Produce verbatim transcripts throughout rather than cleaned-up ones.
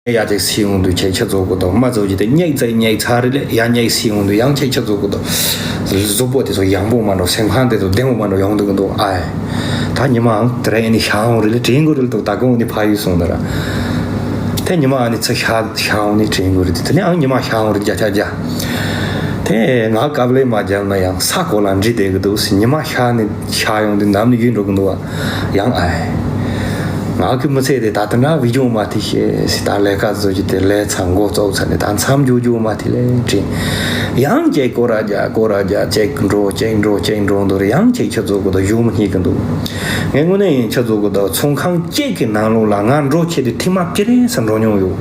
ཡ་ཅིག་སི་ཡོང་དུས་ཁྱེད་ཁྱེད་ཚོ་གི་དོ་མ་ཚོ་ཅི་དེ་སྙེག་ཚེ་སྙེག་ཚར་རེ་ལས་ཡ་སྙེག་སི་ཡོང་དུས་ཡང་ཁྱེད་ཁྱེད་ཚོ་གི་དོ་གཟུགས་པོ་དེ་ཚོ་ཡང་པོ་མ་འགྲོ། སེམས་ཁམས་དེ་ཚོ་བདེ་མོ་མ་འགྲོ་ཡོང་དུས་གི་འདུག་ཨ་ཡ། ད་ཉི་མའང་དེ་ར་ཨེ་ནི་ཤ་ཡོང་རེ་ལས་དྲན་གི་རེ་ལ་འདུག་ད་གོང་ནི་ཕ་ཡུལ་སོང་ད་ར། དེ་ཉི་མ་ཨ་ནི་ཚ་ཤ་ཤ་ཡོང་ནི་དྲན་གི་རེ་དེ་དེ་ནི་ཨང་ཉི་མ་ཤ་ཡོང་རེ་རྒྱ་ཆ་རྒྱ། དེ་ང་དཀའ་ལས་མ་རྒྱབ་ན་ཡང་ས་གོ་ལ་འདྲི་བསྡད་གི་འདུག་ཉི་མ་ཤ་ནི་ཤ་ཡོང་དུས་ནམ་ནི་ཡུལ་འགྲོ་གི་འདུག་ཨ། ཡང་ཨའི། ང་གི་མི་ཚེ་དེ་ད་ལྟ་འདྲ་བི་ཇོ་མ་ཐི་ཤེ་སི་ད་ལས་ཀ་བཟོ་རྒྱུ་དེ་ལས་ཚང་འགོ་བཙོག་ཚ་ནས་ད་མཚམས་འཇོག་རྒྱུ་མ་ཐི་ལས་དྲིན། ཡང་ཅེག་སྐོར་ར་རྒྱ་སྐོར་ར་རྒྱ་ཅེག་འགྲོ་ཅེག་འགྲོ་ཅེག་འགྲོ་འདུག་རེ་ཡང་ཅེག་ཁྱོད་ཚོ་གི་དོ་ཡོང་མི་སྙིང་གི་འདུག་ངས་དངོས་གནས་ཡིན་ཁྱོད་ཚོ་གི་དོ་ཚོང་ཁང་ཅེག་གི་ནང་ལོགས་ལ་ང་འགྲོ་ཆེད་དུ་ཐིག་མ་ཅི་རེད་ཟེར་འགྲོ་མྱོང་ཡོད།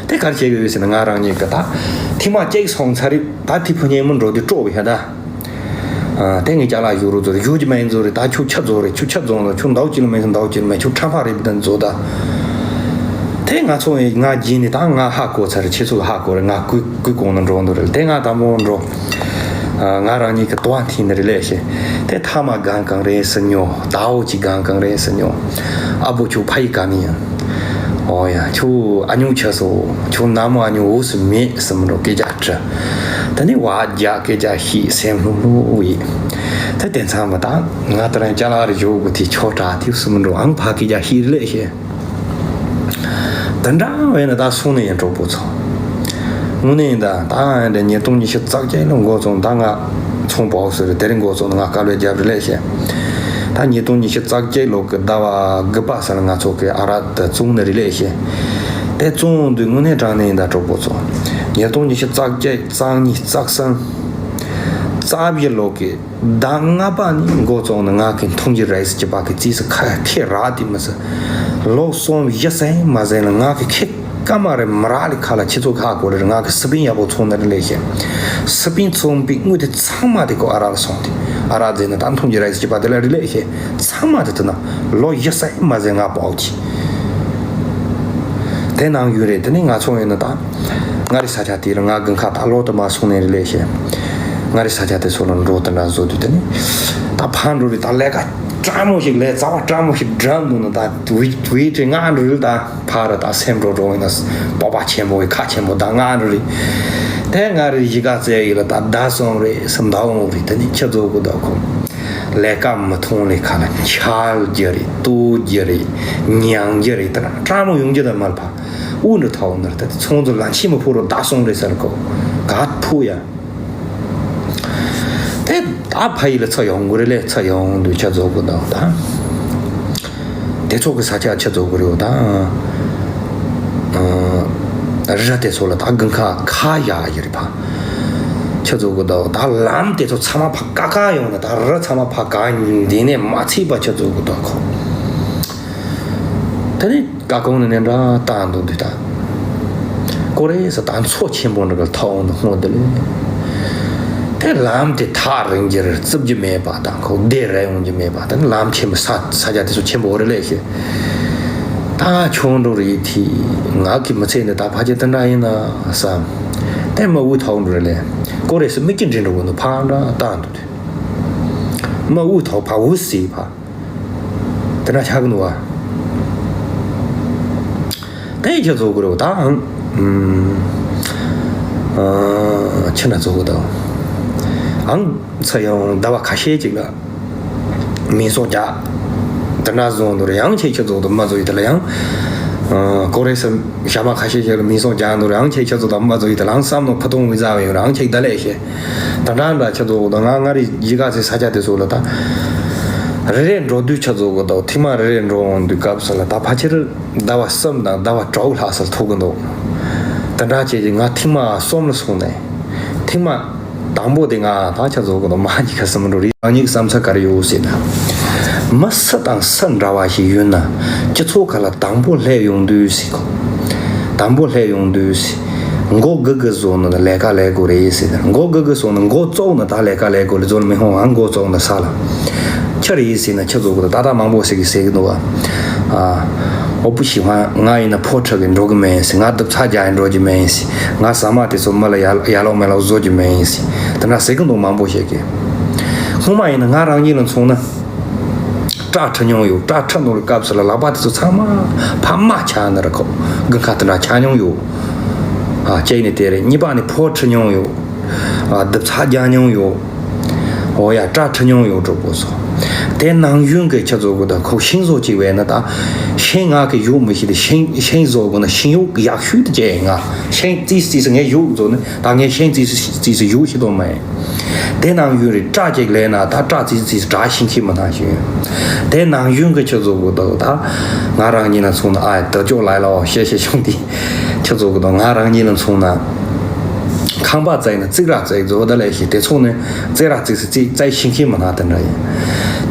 དེ་གར་བྱེད་དགོས་ཡོད་ཟེར་ན་ང་རང་ཉིད་ཀྱི་ད་ཐིག་མ་ཅེག་སོང་ཚར་རེད། ད་ཐིག་ཕུ་ཉེ་མོ་འགྲོ་དུས་སྤྲོ་བ་ཡ་ད། ཨ། དེ་ངས་ཅ་ལག་བཞུགས་རུ་ཚོར་བཞུགས་ཀྱི་མེད་ཚོར་རེད། ད་ཁྱོད་ཆ་ཚོར་རེད། ཁྱོད་ཆ་རྫོང་ལ་ཁྱོད་འདའ་ཀྱི་ལ་མེད་ཚོ་འདའ་ཀྱི་ལ་མེད། ཁྱོད་ཁྲ་ཕ་རེད་བདན་ཚོ་ད། དེ་ང་ཚོ་ཡི་ང་རྗེས་ནས་ད་ང་ཧ་གོ་ཚར་རེད། ཁྱེད་ཚོ་ལ་ཧ་གོ་རེད། ང་ཀུ་ཀུ་གོང་ལ་འགྲོ་འདུག་རེད། དེ་ང་དང་པོ་འགྲོ། ཨ། ང་རང་ཉིད་ཀྱི་དོ་བ་འཐེན་ནི་རེད་ལས་ཤེ། དེ་ཐ་མ་གང་གང་རེད་ཟེར་ཉོ། ད་འོ་ཅི་གང་གང་རེད་ཟེར་ཉོ། ཨ་བོ་ཁྱོད་ཕ་ཡི་ག་ནི་ཡིན། ཨོ་ཡ། ཁྱོད་ཨ་ཉུང་ཆ་སོ། ཁྱོད་ནམ་ཨ་ཉུང་འོ་སུ་མེད་སམ་འགྲོ་སྐད་ཆ་དྲི། ད་ནི་བ་རྒྱ་སྐད་ཆ་ཤེས་སེམས་ལྷུག་ལྷུག་ཡིན། ད་དེ་ཚང་མ་ད་ང་ད་རང་ཅ་ལག་རེ་ཞོག་གི་དེ་ཆོ་གྲ་ཐིབ་སུ་མི་འགྲོ་ཨང་ཕ་སྐད་ཆ་ཤེས་ལས་ཤེས། ད་འདྲ་བས་ན་ད་སོང་ནས་ཡང་གྲོགས་པོ་ཚོ། དངོས་གནས་ད་ད་ཨ་འདྲ་ཉིས་སྟོང་ཉི་ཤུ་རྩ་བརྒྱད་ལོ་འགོ་བཙོང་ད་ང་ཚོང་པ་འོག་སུ་རེ་དེ་རིང་འགོ་བཙོང་ང་དཀའ་ལས་རྒྱབ་རེ་ལས་ཤེས། ད་ཉིས་སྟོང་ཉི་ཤུ་རྩ་བརྒྱད་ལོ་གི་ཟླ་བ་དགུ་པ་ས་ལ་ང་ཚོ་གི་ཨ་ར་ད་བཙོང་ནི་རེ་ལས་ཤེས། དེ་བཙོང་དུས་དངོས་གནས་དྲང་གནས་ཡིན་ད་གྲོགས་པོ་ཚོ། ཉིས་སྟོང་ཉི་ཤུ་རྩ་བརྒྱད་རྩ་གཉིས་རྩ་གསུམ། རྩ་བཞི་ལོ་གི་ཟླ་ལྔ་པ་ནི་འགོ་བཙོང་ནི་ང་གི་འཐུང་རྒྱུ་རེས་ཀྱི་པ་གི་རྩིས་སུ་ཁ་ཁེ་ར་དེ་མི་སྲིད། ལོ་གསུམ་བཞི་ཟིན་མ་ཟིན་ལ་ང་གི་ཁེ་ཀ་མ་རེ་མ་ར་ལི་ཁ་ལ་ཁྱི་ཚོ་ཁ་གོ་རེ་ང་གི་སི་པིན་ཡག་པོ་ཚོང་ནི་རེ་ལས་ཤེས། སི་པིན་ཚོང་པའི་དངུལ་དེ་ཚང་མ་དེ་ཁོ་ཨ་ར་ལ་སོང་དེ་ཨ་ར་ཟེར་ནི་ད་འཐུང་རྒྱུ་རེས་ཀྱི་པ་དེ་ལ་རེ་ལས་ཤེས། ཚང་མ་དེ་དུ་ན་ལོ་བཞི་ཟིན་མ་ཟིན་ང་པའོ་ཆི། དེ་ནང་ཡོད་རེད། དེ་ནི་ང་ཚོ་ཡིན་ན་ད། ང་རི་ས་ཆ་དེ་ལ་ང་དགུན་ཁ་ད་ལོ་དུ་མ་སོང་ནས་རི་ལས་ཤེས། ང་རི་ས་ཆ་དེ་ཚོ་ལ་འགྲོ་དུ་འདྲ་བཟོ་དུས་དེ་ནི། ད་ཕ་འགྲོ་རི་ད་ལས་ཀ་སྤྲང་མོ་ཞིག་ལས་རྩ་བ་སྤྲང་མོ་ཞིག་འགྲམ་འདུག་ན་ད་བི་བི་ཏྲི་ང་འགྲོ་རི་ད་ཕ་ར་ད་སེམས་འགྲོ་འགྲོ་ཡིན་ན་སྤོབས་པ་ཆེན་པོ་ཡི་ཁ་ཆེན་པོ་ད་ང་འགྲོ་རི། དེ་ང་རི་གཞིས་ཀ་རྩེ་ཡི་ལ་ད་ད་སོང་རི་སུ་འདའ་འོང་རི་དེ་ནི་ཁྱི་ཚོ་གི་ད་ཁོ། ལས་ཀ་མི་མཐོང་ལས་ཁ་ལ་འཆལ་རྒྱུ་རེད། ལྟོ་རྒྱུ་རེད། མྱང་རྒྱུ་རེད། དེ་ན་སྤྲང་མོ་ཡོང་རྒྱུ་དང་མ་ལ་ཕ། དབུ་འདྲ་ཐའོ་ནར་ད་ཚོང་ཚོ་ལ་ཆེ་མི་ཕོ་རུ་ད་སོང་རེད་ཟེར་གོ་ག་ཕུ་ཡ། དེ་ད་ཕ་ཡི་ལ་ཚ་ཡོང་གི་རེད་ལས་ཚ་ཡོང་དུས་ཆ་རྫོགས་གི་འདུག་ད། དེ་ཚོ་གི་ས་ཆ་ཆ་རྫོགས་གི་རེད་ད། རི་དེ་ཚོ་ལ་ད་དགུན་ཁ་ཁ་ཡ་ཡི་རེད་ཕ། ཆ་རྫོགས་གི་འདུག་ད་ལམ་དེ་ཚོ་ཚང་མ་ཕ་ཀ་ཀ་ཡོང་ན་ད་རི་ཚང་མ་ཕ་ཀ་འདི་ནས་མ་ཚིག་པ་ཆ་རྫོགས་གི་འདུག་ཁོ། དེ་ནས། ཀ་ཀོང་ནི་ནས་འདྲ་བཏང་འདུག་འདི་ལྟ། ཀོ་རེ་ས་དང་མཚོ་ཆེན་པོ་འདྲ་གི་ཐོག་འདུག་སྔོན་དེ་ལས། དེ་ལམ་དེ་ཐག་རིང་རྒྱུ་རེད་རྩིབ་རྒྱུ་མེད་པ་དང་ཁོ་བདེ་ར་ཡོང་རྒྱུ་མེད་པ་དང་ལམ་ཆེན་པོ་ས་ས་ཆ་དེ་ཚོ་ཆེན་པོ་རེད་ལས་ཤེ། ད་ཁྱོད་འགྲོ་རེད་དེ་ང་གི་མི་ཚེ་འདི་ད་ཕ་ཆེ་དེ་འདྲ་ཡིན་ན་བསམ། དེ་མ་དབུས་ཐོག་འགྲོ་རེད་ལས། ཀོ་རེ་ས་མི་སྐྱིད་འདྲེ་འགྲོ་གི་འདུག་ཕ་འདྲ་བཏང་འདུག་དེ། མ་དབུས་ཐོག་ཕ་འུ་སི་ཕ། དེ་འདྲ་ཆགས་ཀྱི་འདུག་བ། དེ་ཁྱེད་ཚོ་གི་རེད་ད་ཨང་། ཨ། ཁྱེད་འདྲ་ཚོ་གི་ད། ཨང་ཚ་ཡང་ཟླ་བ་ཁ་ཤས་ཅིག་ལ། མིང་སོགས་རྒྱག་དེ་འདྲ་བཟོ་འདུག་རེད་ཡང་ཁྱེད་ཁྱེད་ཚོ་གི་ད་མ་བཟོ་ཡི་དེ་ལ་ཡང་། ཨ། ཀོ་རེ་སི་ཞྭ་མ་ཁ་ཤས་ཤིག་ལ་མིང་སོགས་རྒྱག་འདུག་རེད་ཡང་ཁྱེད་ཁྱེད་ཚོ་ད་མ་བཟོ་ཡི་དེ་ལ་ཨང་བསམ་ནོ་ཕུ་ཐུང་མི་ཟ་བའི་ཡོད་རེད་ཨང་ཁྱེད་ད་ལས་ཤེས། ད་འདྲ་འདྲ་ཁྱེད་ཚོ་ད་ང་ང་རི་ཡི་ག་ཚེ་ས་ཆ་དེ་ཚོ་ལ་ད། རེ་རེ་འགྲོ་དུས་ཁྱེད་ཚོ་གི་ད་ཐེངས་མ་རེ་རེ་འགྲོ་འོང་དུས་སྐབས་སུ་ལ་ད་ཕལ་ཆེར་ཟླ་བ་གསུམ་དང་ཟླ་བ་དྲུག་ལྷག་ཙམ་ཐུག་གི་འདུག་ད་འདྲ་བྱས་ཀྱི་ང་ཐེངས་མ་གསུམ་ལ་སོང་ནས་ཐེངས་མ་དང་པོ་དེ་ང་ད་ཁྱེད་ཚོ་གི་ད་མ་གཉིས་ཀ་གསུམ་འགྲོ་རེད་རང་ཉིད་ཀྱི་བསམ་ཚུལ་ག་རེ་ཡོད་ཟེར་ན། མི་སུ་དང་སུ་འདྲ་བ་ཞིག་ཡོད་ན་སྤྱི་ཚོགས་ཁ་ལ་དང་པོ་སླེབས་ཡོང་དུས་ཟེར་གོ་དང་པོ་སླེབས་ཡོང་དུས། མགོ་སྒུར་སྒུར་བཟོ་ནི་ལས་ཀ་ལས་དགོས་རེད་ཟེར་ནས་མགོ་སྒུར་སྒུར་བཟོ་ནི་མགོ་བཙོག་ནི་ད་ལས་ཀ་ལས་དགོས་རེད་བཟོ་ནི་མི་ཧོང་ཨང་མགོ་བཙོག་ནི་ས་ལ། ཆི་རེད་ཟེར་ན་ཁྱེད་ཚོ་གི་ད་ད་མང་པོ་ཟེར་གི་ཟེར་གི་འདུག་བ། ཨ། འོ་བུ་ཞིག་ཧང་ང་ཡིན་ན་ཕོ་ཁྲི་གི་འགྲོ་གི་མེད་ཟེར་ང་རྡུབ་ཚ་རྒྱག་ཡིན་འགྲོ་གི་མེད་ཟེར་ང་ཟ་མ་དེ་ཚོ་མི་ལ་ཡ་ཡ་ལོག་མེ་ལོག་བཟོ་གི་མེད་ཟེར་དེ་འདྲ་ཟེར་གི་འདུག་མང་པོ་ཞིག་གི། སྔོན་མ་ཡིན་ན་ང་རང་ཉིད་ལ་མཚོན་ན། སྐྲ་འཁྲུ་མྱོང་ཡོད། སྐྲ་འཁྲུ་ནོ་ལ་སྐབས་སུ་ལ་ལག་པ་དེ་ཚོ་ཚང་མ་ཕ་མ་ཆགས་ནི་རེད། ཁོ་དགུན་ཁ་དེ་འདྲ་ཆགས་མྱོང་ཡོད། ཨ་གཅིག་ནི་དེ་རེད། གཉིས་པ་ནི་ཕོ་འཁྲུ་མྱོང་ཡོད། ཨ་རྡིབ་ཚགས་རྒྱག་མྱོང་ཡོད། འོ་ཡ། སྐྲ་འཁྲུ་མྱོང་ཡོད། གྲོགས་པོ་ཚོ། དེ་ནང་བཞིན་གྱི་ཁྱེད་ཚོ་གི་ད་ཁོ་ཤིང་བཟོ་གཅིག་བས་ན། ད་ཤིང་ང་གི་ཡོད་མི་ཤེས་ཏེ། ཤིང་ཤིང་བཟོ་དགོས་ན་ཤིང་ཡོག་ཡག་ཤོས་དེ་བྱས། ང་ཤིང་རྩིས་རྩིས་སུ་ངས་ཡོག་བཟོ་ནི། ད་ངས་ཤིང་རྩིས་སུ་རྩིས་སུ་ཡོག་ཤེས་དོན་མེད། དེ་ནང་བཞིན་རེད། སྐྲ་གཅིག་ལས་ན་ད་སྐྲ་རྩིས་རྩིས་སུ་སྐྲ་ཤིང་ཁྱི་མི་སྣ་ཞིག་ཡོད། དེ་ནང་བཞིན་གྱི་ཁྱེད་ཚོ་གི་ད་ད་ང་རང་ཉིད་ལ་མཚོན་ན། ཨ་ད་ཅོག་ལ་ལ་བཤད་བཤད་བྱུང་དེ། ཁྱེད་ཚོ་གི་ད་ང་རང་ཉིད་ལ་མཚོན་ན། ཁང་པ་བརྩིགས་ན་རྩིག་ར་བརྩིགས་བཟོ་ད་ལས་ཤིང་། དེ་ཚོ་ནི་རྩིག་ར་བརྩིགས་སུ་རྩིག་རྩིག་ཤིང་ཁྱི་མི་སྣ་དེ་འདྲ་ཡིན།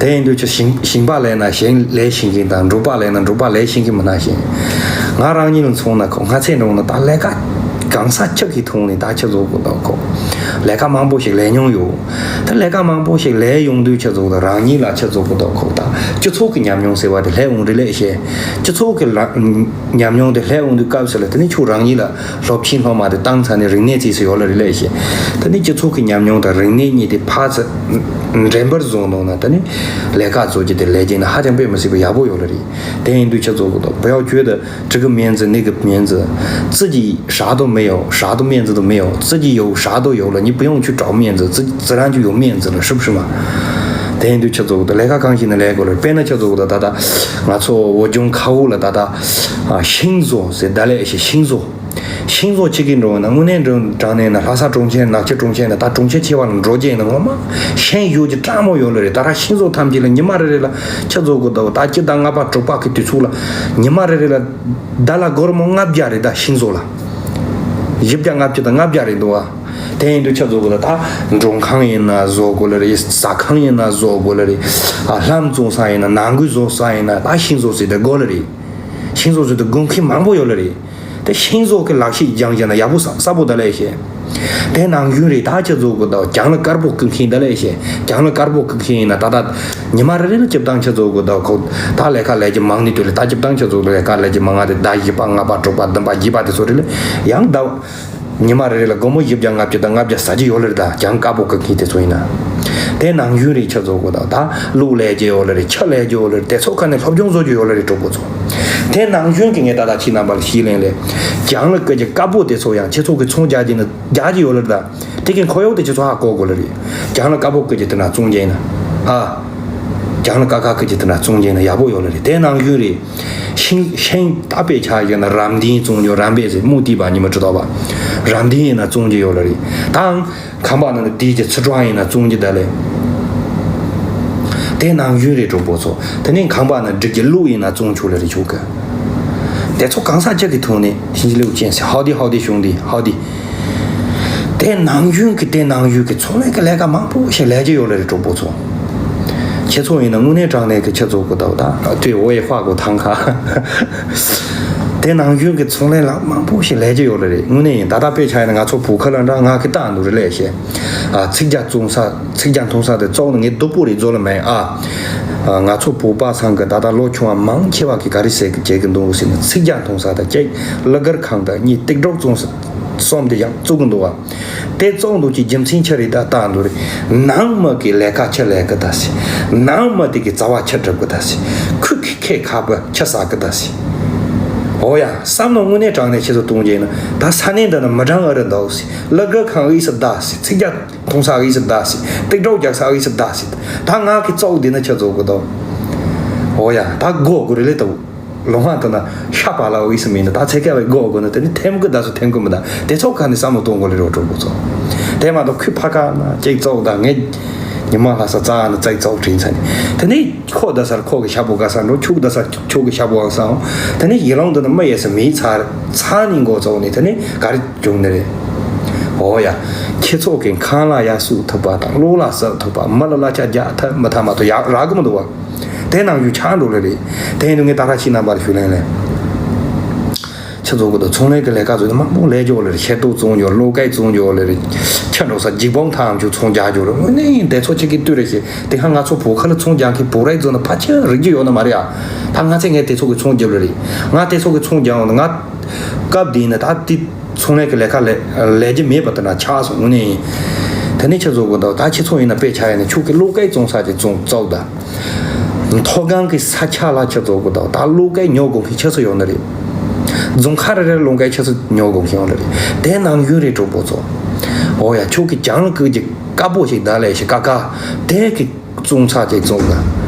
དེ་ཡིན་དུས་ཁྱེད་ཤིང་ཤིང་པ་ལས་ན་ཤིང་ལས་ཤིང་ཁྱི་དང་། འབྲོག་པ་ལས་ན་འབྲོག་པ་ལས་ཤིང་ཁྱི་མི་སྣ་ཞིག་ཡིན། ང་རང་ཉིད་ལ་མཚོན་ན། ཁོ་སྔ་ཚེ་འགྲོ་ན་ད་ལས་ཀ་གང་ས་ཁྱི་གི་ཐོག་ནས་ད་ཁྱེད་ཚོ་གི་ད་ཁོ་ལས་ཀ་མང་པོ་ཞིག་ལས་མྱོང་ཡོད། ད་ལས་ཀ་མང་པོ་ཞིག་ལས་ཡོང་དུས་ཁྱེད་ཚོ་ད་རང་ཉིད་ལ་ཁྱེད་ཚོ་གི་ད་ཁོ་ད་སྤྱི་ཚོགས་ཀྱི་ཉམས་མྱོང་ཟེར་བ་དེ་སླེབས་འོང་རེད་ལས་ཤེས། སྤྱི་ཚོགས་ཀྱི་ལ་ཉམས་མྱོང་དེ་སླེབས་འོང་དུས་སྐབས་སུ་ལ། དེ་ནི་ཁྱོད་རང་ཉིད་ལ་སློབ་ཆེན་སློབ་མ་དེ་བཏང་ཚར་ནས་རིག་གནས་རྩིས་སུ་ཡོད་ལ་རེད་ལས་ཤེས། དེ་ནི་སྤྱི་ཚོགས་ཀྱི་ཉམས་མྱོང་དང་རིག་གནས་གཉིས་དེ་ཕར་ཚུར་འགྲན་བསྡུར་བཟོ་འདུག་ན། དེ་ནི་ལས་ཀ་བཟོ་རྒྱུ་དེ་ལས་རྒྱུ་ན་ཧ་ཅང་དཔེ་མི་སྲིད་པ་ཡག་པོ་ཡོད་ལ་རེད། དེ་ཡིན་དུས་ཁྱེད་ཚོ་གི་ད་བུ་ཡག་ཁྱོད་དེ་གྲི་གི་མིང་ཟེར། ནི་གི་མིང་ཟེར། 自己啥都没有，啥都面子都没有。 自己有啥都有了，你不用去找面子，自自然就有面子了，是不是嘛？ དེ་ཡིན་དུས་ཁྱེད་ཚོ་གི་ད་ལས་ཀ་གང་ཞིག་ན་ལས་དགོས་ལ། དཔེར་ན་ཁྱེད་ཚོ་གི་ད་ད་ད་ང་ཚོ་བོད་ལྗོངས་ཁ་འུ་ལ་ད་ད་ཤིང་བཟོ་ཟེར། ད་ལས་ཤིང་ཤིང་བཟོ། ཤིང་བཟོ་བྱེད་ཀྱི་འགྲོ་ན། དངོས་གནས་འགྲོ་དྲང་གནས་ན་ལྷ་ས་གྲོང་ཁྱེར། ནག་ཆུ་གྲོང་ཁྱེར་ན། ད་གྲོང་ཁྱེར་ཆེ་བ་ལ་འགྲོ་རྒྱུ་ཡིན་ན་ངོ་མ་ཤིང་ཡོད་ཀྱི་སྤྲང་མོ་ཡོད་ལ་རེད། ད་ར་ཤིང་བཟོ་ཐམས་ཅད་ལ་ཉི་མ་རེ་རེ་ལ་ཁྱེད་ཚོ་གི་ད་ད་སྤྱི་ཟླ་ལྔ་པ་དྲུག་པ་གི་དུས་ཚོད་ལ་ཉི་མ་རེ་རེ་ལ་ཌོ་ལར་སྒོར་མོ་ལྔ་བརྒྱ་རེད། ད་ཤིང་བཟོ་ལ་བཞི་བརྒྱ་ལྔ་བཅུ་དང་ལྔ་བརྒྱ་རེད་འདུག་བ། དེ་ཡིན་དུས་ཁྱེད་ཚོ་གི་ད་ད་མགྲོན་ཁང་ཡིན་ན་བཟོ་དགོས་ལ་རེད། ཟ་ཁང་ཡིན་ན་བཟོ་དགོས་ལ་རེད། ཨ་ལྷམ་བཙོང་ས་ཡིན་ན། ནང་གོས་བཟོ་ས་ཡིན་ན། ད་ཤིང་བཟོ་ཟེར་དེ་དགོས་ལ་རེད། ཤིང་བཟོ་ཟེར་དེ་དགོས་མཁན་མང་པོ་ཡོད་ལ་རེད། དེ་ཤིང་བཟོ་གི་ལག་ཤེས་སྦྱངས་བྱས་ན་ཡག་པོ་ས་ས་པོ་ད་ལས་ཤེས། དེ་ནང་བཞིན་རེད། ད་ཁྱེད་ཚོ་གི་ད་གྱང་ལ་དཀར་པོ་བཀོད་མཁན་ད་ལས་ཤེས། གྱང་ལ་དཀར་པོ་བཀོད་མཁན་ཡིན་ན་ད་ད་ཉི་མ་རེ་རེ་ལ་སྤྱིར་བཏང་ཁྱེད་ཚོ་གི་ད་ཁོ་ད་ལས་ཀ་ལས་རྒྱུ་མང་ནི་དུས་ལ། ད་སྤྱིར་བཏང་ཁྱེད་ཚོ་ལས་ཀ་ལས་རྒྱུ་མང་ང་དེ་ཟླ་བཞི་པ་ལྔ་པ་དྲུག་པ་བདུན་པ་བརྒྱད་པ་དེ་ཚོ་རེད་ལ། ཡང་ཟླ་ཉི་མ་རེ་རེ་ལ་སྒོར་མོ་བཞི་བརྒྱ་ལྔ་བཅུ་དང་ལྔ་བརྒྱ་ཟ་རྒྱུ་ཡོད་ལ་རེད། ད་གྱང་དཀར་པོ་བཀོད་མཁན་དེ་ཚོ་ཡིན་ན། དེ་ནང་བཞིན་རེད། ཁྱེད་ཚོ་གི་ད་ད་ལུག་ལས་རྒྱུ་ཡོད་ལ་རེད། ཁྱི་ལས་རྒྱུ་ཡོད་ལ་རེད། དེ་ཚོ་ཁ་ནས་སློབ་སྦྱོང་བཟོ་རྒྱུ་ཡོད་ལ་རེད། གྲོགས་པོ་ཚོ། དེ་ནང་བཞིན་གྱི་ངས་ད་ལྟ་ཁྱེད་རྣམ་པ་ལ་ཞུས་ལན་ལས། གྱང་ལ་བཀོད་རྒྱུ་དཀར་པོ་དེ་ཚོ་ཡང་ཁྱེད་ཚོ་གི་ཚོང་རྒྱག་རྒྱུ་ན་རྒྱག་རྒྱུ་ཡོད་ལ་རེད། ད་དེ་གི་ཁོར་ཡུག་དེ་ཁྱེད་ཚོ་ཧ་གོ་དགོས་ལ་རེད། གྱང་ལ་དཀར་པོ་བཀོད་རྒྱུ་དེ་འདྲ་བཙོང་རྒྱུ་ཡིན་ན། ཨ། གྱང་ལ་དཀར་དཀར་བཀོད་རྒྱུ་དེ་འདྲ་བཙོང་རྒྱུ་ཡིན་ན་ཡག་པོ་ཡོད་ལ་རེད། དེ་ནང་བཞིན་རེད། ཤིང་ཤིང་ད་དཔེ་ཆ་བཞག་ན་རམ་འདེང་བཙོང་རྒྱུ། རམ་འདེང་ཟེར་མུ་ཏི་བ་ཉི་མ་ཁྲི་ཐོག་པ། རམ་འདེང་ཡིན་ན་བཙོང་རྒྱུ་ཡོད་ལ་རེད། དང་ཁང་པ་ནང་ནས་དེའི་གི་ཚི་གྲང་ཡིན་ན་བཙོང་རྒྱུ་ད་ལས། དེ་ནང་བཞིན་རེད། གྲོགས་པོ་ཚོ། དེ་ནས་ཁང་པ་ནང་སྒྲིག་རྒྱུ་ལུག་ཡིན་ན་བཙོང་ཆོག་ལ་རེད། ཆོག་གི། དེ་ཚོ་གང་ས་ཅི་གི་ཐོག་ནས་ཤིང་ལུག་ཅན་ཟེར། ཧའོ་དི་ཧའོ་དི་ཤོང་དི་ཧའོ་དི། དེ་ནང་བཞིན་གྱི་དེ་ནང་བཞིན་གྱི་ཚོང་ལས་ཀྱི་ལས་ཀ་མང་པོ་ཞིག་ལས་ཀྱི་ཡོད་ལ་རེད། གྲོགས་པོ་ཚོ། ཁྱེད་ཚོ་ཡིན་ན་དངོས་གནས་དྲང་གནས་ཀྱི་ཁྱེད་ཚོ་གི་ད་ད་对我也画过汤咖། དེ་ནང་བཞིན་གྱི་ཚོང་ལས་ལ་མང་པོ་ཞིག་ལས་ཀྱི་ཡོད་ལ་རེད། དངོས་གནས་ཡིན། ད་ལྟ་དཔེ་ཆ་ཡིན་ན་ང་ཚོ་བོད་ཁ་ལ་འདྲ་ང་གི་ལྟ་འདུག་རེད་ལས་ཤེས། ཨ་ཚིག་རྒྱ་བཙོང་ས་ཚིག་རྒྱ་འཐུང་ས་དེ་བཙོང་ནས་ངས་སྡུག་པོ་རེད་བཟོ་ལ་མེད་ཨ། ཨ་ང་ཚོ་བོད་པ་ཚང་གི་ད་ལྟ་ལོ་ཆུང་བ་མང་ཆེ་བ་གི་ག་རེ་ཟེར་གི་བྱེད་གི་འདུག་ཟེར་ན། ཚིག་རྒྱ་འཐུང་ས་དང་གཅིག་གླུ་གར་ཁང་དང་གཉིས་རྟིང་སྒྲོག་བཙོང་ས་གསུམ་དེ་ཡང་བཙུགས་གི་འདུག་བ། དེ་བཙོང་འདུག་གི་རྒྱུ་མཚན་ཆི་རེད་ད་ལྟ་འདུག་རེད། ནང་མི་གི་ལས་ཀ་ཆི་ལས་གི་ད་ཟེར། ནང་མི་དེ་གི་རྩ་བ་ཆི་སྒྲུབ་གི་ད་ཟེར། ཁུ་གི་ཁེ་ཁ་བ་ཆི་ཟ་གི་ད་ཟེར། འོ་ཡ། བསམ་བློ་དངོས་གནས་དྲང་གནས་ཆེ་ཚོ་གཏོང་རྒྱུ་ཡིན་ན། ད་ས་གནས་འདི་ན་མི་གྲངས་ཨ་རི་འདུག་ཟེར། གླུ་གར་ཁང་ཨི་སི་ད་ཟེར། ཚིག་རྒྱ་འཐུང་ས་ཨི་སི་ད་ཟེར། རྟིང་སྒྲོག་རྒྱག་ས་ཨི་སི་ད་ཟེར། ད་ང་གི་བཙོག་འདི་ན་ཆི་བཟོ་གི་འདུག་འོ་ཡ། ད་སྒོ་དགོས་རེད་ལེ་ད། ལོང་བ་དུ་ན་ཤ་པ་ལ་འོ་ཨི་སི་མིན་ད། ད་ཚེ་སྐལ་བའི་སྒོ་དགོས་ན་དེ་ནི་ཐེམ་གི་ད་སུ་ཐེམ་གི་མི་ད། དེ་ཚོ་ཁ་ནས་བསམ་བློ་གཏོང་དགོས་ལེ་རོ། གྲོགས་པོ་ཚོ། དེ་མ་གཏོགས་ཁུ་ཕ་ཁ་ན་ཅིག་བཙོག་ད། ངས་ཉི་མ་ལྷ་ས་རྩ་ན་ཙིག་བཙོག་དྲིན་ཚ་ནི། དེ་ནི་ཁོ་ད་སར་ཁོ་གི་ཤ་པོ་ག་ས་འགྲོ། ཁྱུག་ད་སར་ཁྱོ་གི་ཤ་པོ་ཨང་སང་། དེ་ནི་ཡི་ལོང་དུ་ན་མི་ཡས་སི་མི་ཚར་ཚ་ནི་མགོ་བཙོག་ནི་དེ་ནི་ག་རེ་བྱུང་ནི་རེད། འོ་ཡ། ཁྱེད་ཚོ་གི་ཁང་ལ་ཡར་སུ་ཐུབ་པ་དང་བློ་ལ་ཟབ་ཐུབ་པ། མི་ལ་ལ་ཆ་རྒྱ་ཐབས་མི་ཐ་མ་ཐོ་ཡག་རག་གི་མི་འདུག་བ། དེ་ནང་བཞིན་ཆགས་འགྲོ་ལེ་རེད། དེ་ཡིན་དུས་ངས་ད་ར་ཕྱི་ནང་པར་ཞུ་ལེན་ལེ། ཁྱེད་ཚོ་གི་ད་ཚོང་ལས་ཀྱི་ལས་ཀ་ཚོ་དེ་མང་པོ་ལས་འཇོག་ལེ་རེད། ཤེལ་ཏོག་བཙོང་འཇོག། གློག་སྐས་བཙོང་འཇོག་ལེ་རེད། ཁྱེད་འགྲོ་ས་འཇིགས་སྤོང་ཐང་ཆུ་ཚོང་རྒྱག་འཇོག་ལེ། དངོས་གནས་དེ་ཚོ་ཅིག་གི་ལྟོས་རེ་ཞེས། དེ་ཧ་ང་ཚོ་བོད་ཁ་ལ་ཚོང་རྒྱག་མཁན་བོད་རིགས་ཚོ་ནི་ཕལ་ཆེར་རིག་རྒྱུ་ཡོད་ནི་མ་རེད་ཨ། ད་ང་ཚོས་ངས་དེ་ཚོ་གི་ཚོང་རྒྱབ་ལེ་རེད། ང་དེ་ཚོ་གི་ཚོང་རྒྱག་འོང་ན་ང་སྐབས་དེ་ནི་ད་དེ་ཚོང་ལས་ཀྱི་ལས་ཀ་ལས་ལས་རྒྱུ་མེད་པ་དེ་འདྲ་ཆགས་སོང་། དངོས་གནས་ཡིན། དེ་ནས་ཁྱེད་ཚོ་གི་ད་ད་ཁྱེད་ཚོ་ཡིན་ན་དཔེ་ཆ་ཡིན་ན་ཁྱོད་ཀྱི་གློག་སྐས་བཙོང་ས་ཅིག་བཙོང་བཙོག་ད། མཐོ་སྒང་གི་ས་ཆ་ལ་ཁྱེད་ཚོ་གི་དང་ད་ལོ་སྐད་ཉོ་དགོས་མཁན་ཁྱེད་ཚོ་ཡོད་ནི་རེད། རྫོང་ཁ་རེ་རེ་ལོ་སྐད་ཁྱེད་ཚོ་ཉོ་དགོས་མཁན་ཡོད་ནི་རེད། དེ་ནང་ཡོད་རེད་གྲོགས་པོ་ཚོ། ཨོ་ཡ། ཁྱོད་ཀྱི་གྱང་ལ་ཀུ་ཅིག་དཀར་པོ་ཞིག་བདག་ལས་ཞིག་ཀ་ཀ། དེ་གི་བཙོང་ས་ཅིག་བཙོང་ག་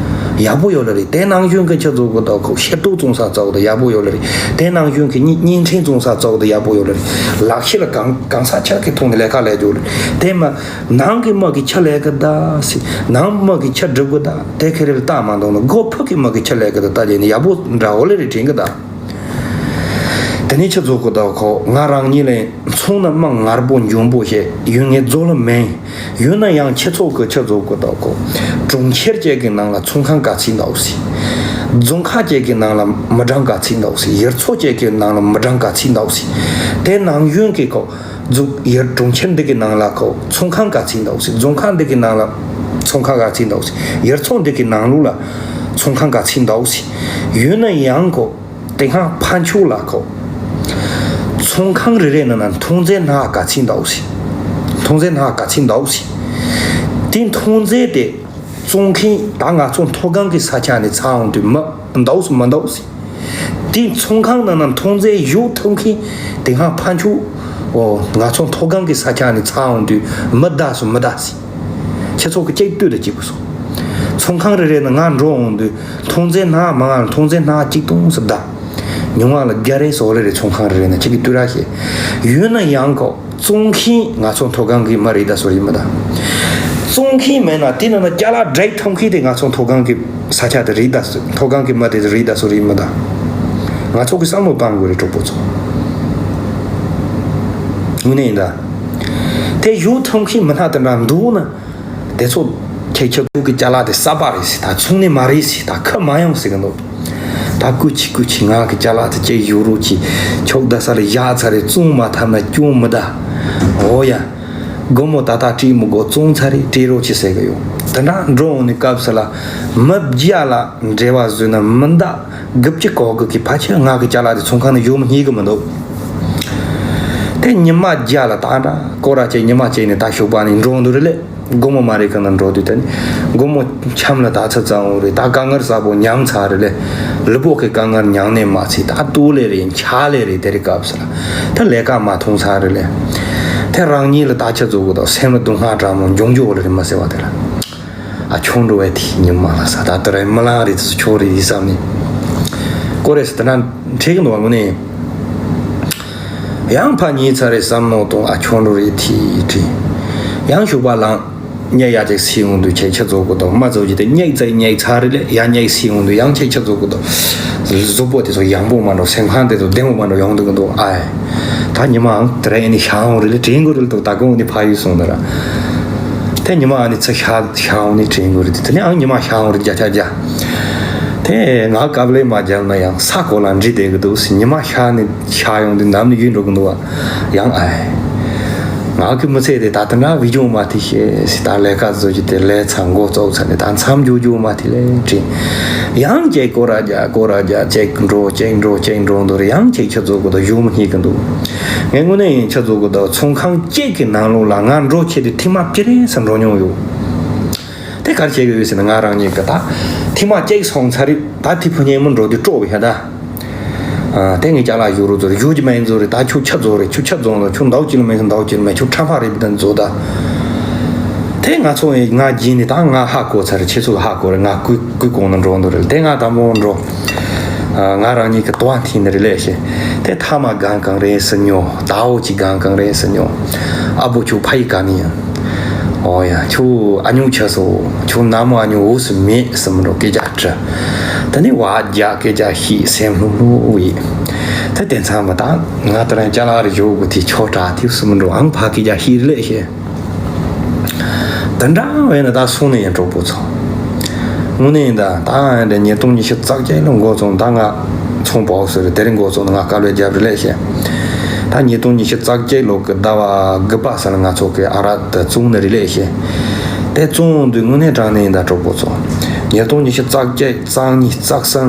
ཡག་པོ་ཡོད་ལ་རེད། དེ་ནང་བཞིན་གྱི་ཁྱེད་ཚོ་གི་དང་ཁོ་ཤེལ་ཏོག་བཙོང་ས་བཙོང་གི་ཡག་པོ་ཡོད་ལ་རེད། དེ་ནང་བཞིན་གྱི་བརྙན་བརྙན་འཕྲིན་བཙོང་ས་བཙོང་གི་ཡག་པོ་ཡོད་ལ་རེད། ལག་ཤེས་ལ་གང་གང་ས་ཁྱེད་ཀྱི་ཐོག་ནས་ལས་ཀ་ལས་རྒྱུ་ལ་རེད། དེ་མ་ནང་གི་མི་གི་ཁྱེད་ལས་ཀ་ད་སི་ནང་མི་གི་ཁྱེད་སྒྲུབ་གི་ད་དེ་ཁེ་རེ་ལ་ལྟ་མ་འདུག་ན་སྒོ་ཕུག་གི་མི་གི་ཁྱེད་ལས་ཀ་ད་ལྟ་རྒྱས་ནས་ཡག་པོ་འདྲ་བོ་ལ་རེད་དྲན་གི་ད། དེ་ནས་ཁྱེད་ཚོ་གི་ད་ཁོ་ང་རང་ཉིད་ལས། ཚོང་ན་མ་ངར་པོ་འཇོན་པོ་ཞེས་ཡུལ་ངའི་རྫོ་ལ་མེན། ཡོད་ན་ཡང་ཁྱེད་ཚོ་གི་ཁྱེད་ཚོ་གི་ད་ཁོ། གྲོང་ཁྱེར་ཅན་གྱི་ནང་ལ་ཚོང་ཁང་ག་ཚིག་འདུག་སི། རྫོང་ཁག་ཅན་གྱི་ནང་ལ་མི་གྲངས་ག་ཚིག་འདུག་སི། ཡུལ་ཚོ་ཅན་གྱི་ནང་ལ་མི་གྲངས་ག་ཚིག་འདུག་སི། དེ་ནང་བཞིན་གྱི་ཁོ། རྫོང་ཡུལ་གྲོང་ཁྱེར་འདི་གི་ནང་ལ་ཁོ་ཚོང་ཁང་ག་ཚིག་འདུག་སི། རྫོང་ཁག་འདི་གི་ནང་ལ་ཚོང་ཁང་ག་ཚིག་འདུག་སི། ཡུལ་ཚོ་འདི་གི་ནང་ལོགས་ལ་ཚོང་ཁང་ག་ཚིག་འདུག་སི། ཡོད་ན་ཡང་ཁོ། དེ་སྔ་ཕན་ཆད་ལ་ཁོ། ཚོང་ཁང་རེ་རེ་ནང་ན་མཐོང་རྫས་སྣ་ག་ཚིག་འདུག་སི། མཐོང་རྫས་སྣ་ག་ཚིག་འདུག་སི། དེ་མཐོང་རྫས་དེ་བཙོང་མཁན་ད་ང་ཚོ་མཐོ་སྒང་གི་ས་ཆ་ནས་ཚ་འོང་དུས་མི་འདུག་སི་མི་འདུག་སི། དེ་ཚོང་ཁང་ནང་ན་མཐོང་རྫས་གཞོག་ཐུབ་མཁན་དེ་སྔ་ཕན་ཆད། ཨོ་ང་ཚོ་མཐོ་སྒང་གི་ས་ཆ་ནས་ཚ་འོང་དུས་མི་བདའ་སི་མི་བདའ་སི། ཁྱེད་ཚོ་གི་གཅིག་ལྟོས་དང་གཅིག་པུ་སོང་། ཚོང་ཁང་རེ་རེ་ནས་ང་འགྲོ་འོང་དུས་མཐོང་རྫས་སྣ་མང་ང་ལ་མཐོང་རྫས་སྣ་གཅིག་སྟོང་ཙམ་བདའ། ཉུང་བ་ལ་བརྒྱ་རེ་སོ་རེ་རེ་ཚོང་ཁང་རེ་རེ་ནས་གཅིག་གི་ལྟོས་ར་ཤེས། ཡོད་ན་ཡང་ཁོ་བཙོང་མཁན་ང་ཚོ་མཐོ་སྒང་གི་མི་རེད་ད་སོ་རེད་མི་ད། བཙོང་མཁན་མེད་ན་དེ་ནང་ན་ཅ་ལག་འདྲེད་ཐུབ་མཁན་དེ་ང་ཚོ་མཐོ་སྒང་གི་ས་ཆ་དེ་རེད་ད་སོ་མཐོ་སྒང་གི་མི་དེ་རེད་ད་སོ་རེད་མི་ད། ང་ཚོ་གི་བསམ་བློ་བཏང་དགོས་རེད་གྲོགས་པོ་ཚོ། དངོས་གནས་ཡིན་ད། དེ་གཞོག་ཐུབ་མཁན་མི་སྣ་དེ་འདྲ་འདུག་ན། དེ་ཚོ་ཁྱེད་ཁྱེད་ཚོ་གི་ཅ་ལག་དེ་གསར་པ་རེད་ཟེར་ད་ཚོང་ནས་མ་རེད་ཟེར་ད་ཁ་མ་ཡོང་ཟེར་གི་འདུག་ད་སྐུ་མཁྱེན་སྐུ་མཁྱེན་ང་གི་ཅ་ལག་དེ་ཅིག་ཡོད་རོགས་གྱིས་ཁྱོད་བསྡད་ས་ལ་བཞག་ཚར་རེད། བཙོང་མ་ཐུབ་ན་སྐྱོན་མི་གདའ། འོ་ཡ། དགོང་མོ་ད་ལྟ་སྤྲད་མི་དགོས། བཙོང་ཚར་རེད། སྤྲད་རོགས་གྱིས་ཟེར་གི་ཡོད། དེ་འདྲ་འགྲོ་འོང་ནས་སྐབས་སུ་ལ་མི་བརྒྱ་ལ་འབྲེལ་བ་བཟོས་ན་མི་འདའ། དགུ་བཅུ་གོ་དགུ་གི་ཕལ་ཆེར་ང་གི་ཅ་ལག་དེ་ཚོང་ཁང་ནས་ཡོང་མི་རྙེད་གི་མི་འདུག་དེ་ཉི་མ་བརྒྱ་ལ་ད་འདྲ་སྐོར་ར་བྱས་ཉི་མ་བྱས་ནས་ད་ཞོགས་པ་ནས་འགྲོ་འདུག་རེད་ལེ། དགོང་མོ་མ་རེད་ག་ན་འགྲོ་དུས་དེ་ནི་དགོང་མོ་འཆམ་ལ་ད་ཚ་ཙམ་འོང་རེད། ད་དཀའ་ངལ་གསར་པོ་མྱངས་ཚར་རེད་ལེ། ལུས་པོ་གི་དཀའ་ངལ་མྱངས་ནས་མ་ཚད་ད་ལྟོ་ལས་རེད། འཁྱག་ལས་རེད། དེ་རིང་སྐབས་སུ་ལ་ད་ལས་ཀ་མ་མཐོང་ཚར་རེད་ལེ། དེ་རང་ཉིད་ལ་ད་ཆ་རྫོགས་གི་དང་སེམས་ལ་སྡུག་བསྔལ་དྲག་མོ་འབྱུང་རྒྱུ་བོ་ལ་རེད་མ་ཟེར་བ་དེ་ལ། ཨ་ཁྱོད་འགྲོ་བའི་དེ་ཉི་མ་ལ་ས་ད་ལྟ་རེ་མི་ལང་རེད། དེ་ཚོ་ཁྱོད་རེད་ཡིན་བསམ་ནས་ཀོ་རེ་སི་དེ་འདྲ་འཁྲིད་གི་འདུག་བ། དངོས་གནས་ཡང་ཕ་ཉིད་ཚ་རེ་བསམ་ནོ་དང་ཨ་ཁྱོད་འགྲོ་རེད་དེ་དྲིས། ཡང་ཞོགས་པ་ལངས་སྙེག་ཡ་ཅིག་སི་ཡོང་དུས་ཁྱེད་ཁྱེད་ཚོ་གོ་དང་མ་ཚོ་ཅི་དེ་སྙེག་ཚེ་སྙེག་ཚ་རེད་ལེ། ཡང་སྙེག་སི་ཡོང་དུས་ཡང་ཁྱེད་ཁྱེད་ཚོ་གོ་དང་གཟུགས་པོ་དེ་ཚོ་ཡང་པོ་མ་འགྲོ། སེམས་ཁམས་དེ་ཚོ་བདེ་མོ་མ་འགྲོ་ཡོང་དུས་གི་འདུག་ཨ་ད་ཉི་མའང་དེ་ར་ཡིན་ནི་ཤ་ཡོང་རེད་ལེ། དྲན་གོ་རེད་ལ་དུ་ད་གོང་ནི་ཕ་ཡུལ་སོང་ནི་ར། དེ་ཉི་མ་ཨ་ནི་ཚ་ཤ་ཤ་ཡོང་ནི་དྲན་གོ་རེད། དེ་ནི་ཨང་ཉི་མ་ཤ་ཡོང་རེད་རྒྱ་ཆ་རྒྱ། དེ་ང་དཀའ་ལས་མ་རྒྱབ་ན་ཡང་ས་གོ་ལ་འདྲི་བསྡད་གི་འདུག་སི། ཉི་མ་ཤ་ནི་ཤ་ཡོང་དུས་ནམ་ནི་ཡུལ་འགྲོ་གི་འདུག་བ། ཡང་ཨའི། ང་གི་མི་ཚེ་དེ་ད་ལྟ་ན་བི་ཇོ་མ་ཐི་ཤེས་སི་ད་ལས་ཀ་བཟོ་རྒྱུ་དེ་ལས་ཚང་འགོ་བཙོག་ཚ་ནི་ད་མཚམས་འཇོག་རྒྱུ་མ་ཐི་ལས་དྲིས། ཡང་ཅེག་ཀོ་ར་རྒྱ་ཀོ་ར་རྒྱ་ཅེག་འགྲོ་ཅེག་འགྲོ་ཅེག་འགྲོ་འདུག་རེད། ཡང་ཅེག་ཁྱེད་ཚོ་གི་ད་ཡོང་མི་རྙེད་གི་འདུག་ངས་དངོས་གནས་ཡིན་ཁྱེད་ཚོ་གི་ད་ཚོང་ཁང་ཅེག་གི་ནང་ལོགས་ལ་ང་འགྲོ་ཁྱེད་དེ་ཐེངས་མ་བཅུ་རེ་ས་འགྲོ་མྱོང་ཡོད། དེ་གར་བྱེད་གི་ཡོད་ཟེར་ན་ང་རང་ཉིད་གི་ད་ཐེངས་མ་ཅེག་སོང་ཚར་རེད། ད་ཐི་ཕུ་ཉེ་མོ་འགྲོ་དུས་སྤྲོ་བའི་ཧ་ད། ཨ། དེ་ངས་ཅ་ལག་ཡོད་རུ་ཚོར་ཡོད་ཀྱི་མ་ཡིན་ཚོ་རེད། ད་ཁྱོད་ཆ་ཚོ་རེད། ཁྱོད་ཆ་ཚོ་ལ་ཁྱོད་འདའོ་ཅི་ལ་མེད་ཁྱོད་འདའོ་ཅི་ལ་མེད་ཁྱོད་ཁྲ་ཕ་རེད་བདན་ཚོ་ད། དེ་ང་ཚོ་ཡི་ང་རྒྱིན་ནི་ད་ང་ཧ་གོ་ཚར་རེད། ཁྱེད་ཚོ་ཧ་གོ་རེད། ང་ཀུ་ཀུ་གོང་ན་འགྲོ་འདུག་རེད། དེ་ང་དང་པོ་འགྲོ། ཨ། ང་རང་ཉིད་ཀྱི་དོ་བ་འཐེན་ནི་རེད་ལས་ཤེ། དེ་ཐ་མ་གང་གང་རེད་ཟེར་ཉོ། ད་འོ་ཅི་གང་གང་རེད་ཟེར་ཉོ། ཨ་བོ་ཁྱོད་ཕ་ཡི་ག་ནི་ཡིན། ཨོ་ཡ། ཁྱོད་ཨ་ཉུང་ཆ་སོ། ཁྱོད་ནམ་ཨ་ཉུང་འོ་སུ་མེད་སམ་རོ་སྐད་ཆ་དྲི། ད་ནི་བ་རྒྱ་སྐད་ཆ་ཤི་སེམས་ལྷུག་ལྷུག་ཡིན། ད་དེ་ཚང་མ་ད་ང་ད་རང་ཅ་ལག་རེ་ཞོག་གི་དེ་ཆོ་གྲ་ཐིབ་སུ་མི་འགྲོ་ཨང་ཕ་སྐད་ཆ་ཤི་རེ་ལས་ཤེ། ད་འདྲ་བས་ན་ད་སོང་ནས་ཡང་གྲོགས་པོ་ཚོ། དངོས་གནས་ད་ད་ཡང་འདྲ་ཉིས་སྟོང་ཉི་ཤུ་རྩ་བརྒྱད་ལོ་འགོ་བཙོང་ད་ང་ཚོང་པ་འོག་སོ་རེ་དེ་རིང་འགོ་བཙོང་ད་ང་དཀའ་ལས་རྒྱབ་རེ་ལས་ཤེ། ད་ཉིས་སྟོང་ཉི་ཤུ་རྩ་བརྒྱད་ལོ་གི་ཟླ་བ་དགུ་པ་ས་ལ་ང་ཚོ་གི་ཨ་ར་ད་བཙོང་ནི་རེ་ལས་ཤེ། དེ་བཙོང་དུས་དངོས་གནས་དྲང་གནས་ཡིན་ད་གྲོགས་པོ་ཚོ། ཉིས་སྟོང་ཉི་ཤུ་རྩ་བརྒྱད་རྩ་གཉིས་རྩ་གསུམ་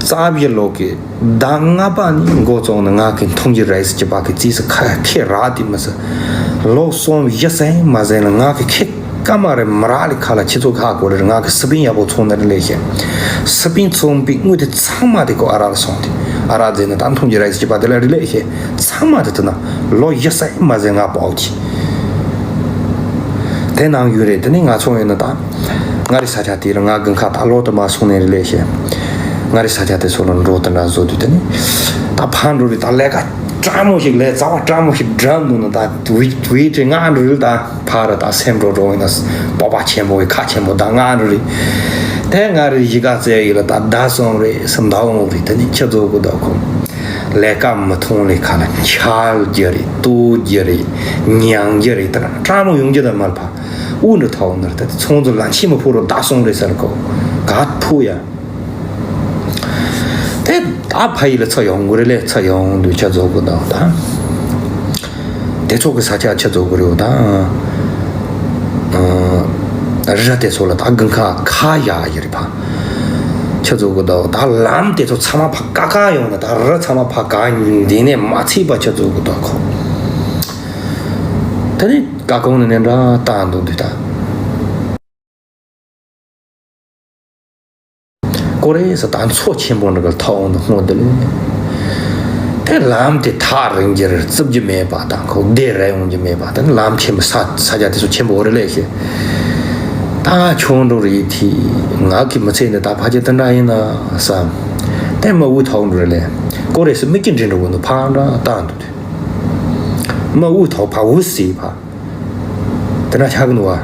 རྩ་བཞི་ལོ་གི་ཟླ་ལྔ་པ་ནས་འགོ་བཙོང་ནས་ང་གི་འཐུང་རྒྱུ་རེད་ཟེར་གྱི་པ་གི་རྩིས་སུ་ཁ་ཁེ་རག་དེ་མི་སྲིད། ལོ་གསུམ་བཞི་ཟིན་མ་ཟིན་ལ་ང་གི་ཁེ་ ཀ་མ་རེ་མ་ར་ལི་ཁ་ལ་ཁྱི་ཚོ་ཁ་གོ་རེ་ང་གི་སི་པིན་ཡག་པོ་ཚོང་ནི་རེ་ལས་ཤེ། སི་པིན་ཚོང་པའི་དངུལ་དེ་ཚང་མ་དེ་ཁོ་ཨ་རག་ལ་སོང་དེ། ཨ་རག་རྫས་ནི་ད་འཐུང་རྒྱུ་ར་ཡི་སྐྱིད་པ་དེ་ལ་རེ་ལས་ཤེ། ཚང་མ་དེ་དེ་ན་ལོ་བཞི་ས་ཡི་མ་ཟེ་ང་པའོ་ཆི། དེ་ནང་ཡོད་རེད། དེ་ནི་ང་ཚོ་ཡིན་ན་ད། ང་རི་ས་ཆ་དེ་རུ་ང་དགུན་ཁ་ད་ལོ་དུ་མ་སོང་ནས་རེ་ལས་ཤེ། ང་རི་ས་ཆ་དེ་ཚོ་ལ་འགྲོ་དེ་འདྲ་བཟོ་དུས་དེ་ནི། ད་ཕ་འགྲོ་རི་ད་ལས་ཀ་སྤྲང་མོ་ཞིག་ལས་རྩ་བ་སྤྲང་མོ་ཞིག་འགྲམ་འདུག་ན་ད་བི་བི་ཏྲི་ང་འགྲོ་རི་ད་ཕ་ར་ད་སེམས་འགྲོ་འགྲོ་ཡིན་ན་སྤོབས་པ་ཆེན་པོ་ཡི་ཁ་ཆེན་པོ་ད་ང་འགྲོ་རི། དེ་ང་རི་གཞིས་ཀ་རྩེ་ཡི་ལ་ད་ད་སོང་རི་སུམ་ད་འོང་རི་དེ་ནི་ཁྱི་ཚོ་གི་ད་ཁོ། ལས་ཀ་མི་མཐོང་ལས་ཁ་ལ་འཆལ་རྒྱུ་རེད། ལྟོ་རྒྱུ་རེད། མྱང་རྒྱུ་རེད། ད་སྤྲང་མོ་ཡོང་རྒྱུ་ད་མ་ལ་ཕ། དབུ་འདྲ་ཐའོ་ནར་ད་ཚོང་ཚོ་ལ་ཕྱི་མི་ཕོ་རོ་ད་སོང་རེད་ཟེར་གོ། ག་ཕོ་ཡ། དེ་ད་ཕ་ཡི་ལ་ཚ་ཡོང་གི་རེད་ལས་ཚ་ཡོང་དུས་ཆ་རྫོགས་གི་འདུག་ད། དེ་ཚོ་གི་ས་ཆ་ཆ་རྫོགས་གི་རེད་ད། རི་དེ་ཚོ་ལ་ད་དགུན་ཁ་ཁ་ཡ་ཡི་རེད་ཕ། ཆ་རྫོགས་གི་འདུག་ད། ལམ་དེ་ཚོ་ཚང་མ་ཕ་ཀ་ཀ་ཡོང་ན་ད་རི་ཚང་མ་ཕ་ག་འདི་ནས་མ་ཚིག་པ་ཆ་རྫོགས་གི་འདུག་ཁོ། ད་ནི་ཀ་ཀོང་ནས་ནས་འདྲ་ད་འདུག་འདུག་ད། ཀོ་རེ་ས་ད་མཚོ་ཆེན་པོ་འདྲ་གི་ཐོག་འོང་དུ་སྔོན་དུ་ལས། དེ་ལམ་དེ་ཐག་རིང་རྒྱུ་རེད། རྩུབ་རྒྱུ་མེད་པ་དང་ཁོ་བདེ་རེ་ཡོང་རྒྱུ་མེད་པ་དང་ལམ་ཆེན་པོ་ས་ས་ཆ་དེ་ཚོ་ཆེན་པོ་རེ་ལས་ཤེ། ད་ཆུང་འགྲོ་རེད་དེ། ང་གི་མི་ཚེ་འདི་ད་ཕ་ཆེ་དེ་འདྲ་ཡིན་ན་བསམ། དེ་མ་དབུས་ཐོག་འགྲོ་རེ་ལས། ཀོ་རེ་ས་མི་སྐྱིད་འདྲེ་འགྲོ་གི་འདུག་ཕ་འདྲ་ད་འདུག་དེ། མ་དབུས་ཐོག་ཕ་དབུས་སི་ཕ། དེ་འདྲ་ཆགས་ཀྱི་འདུག་བ།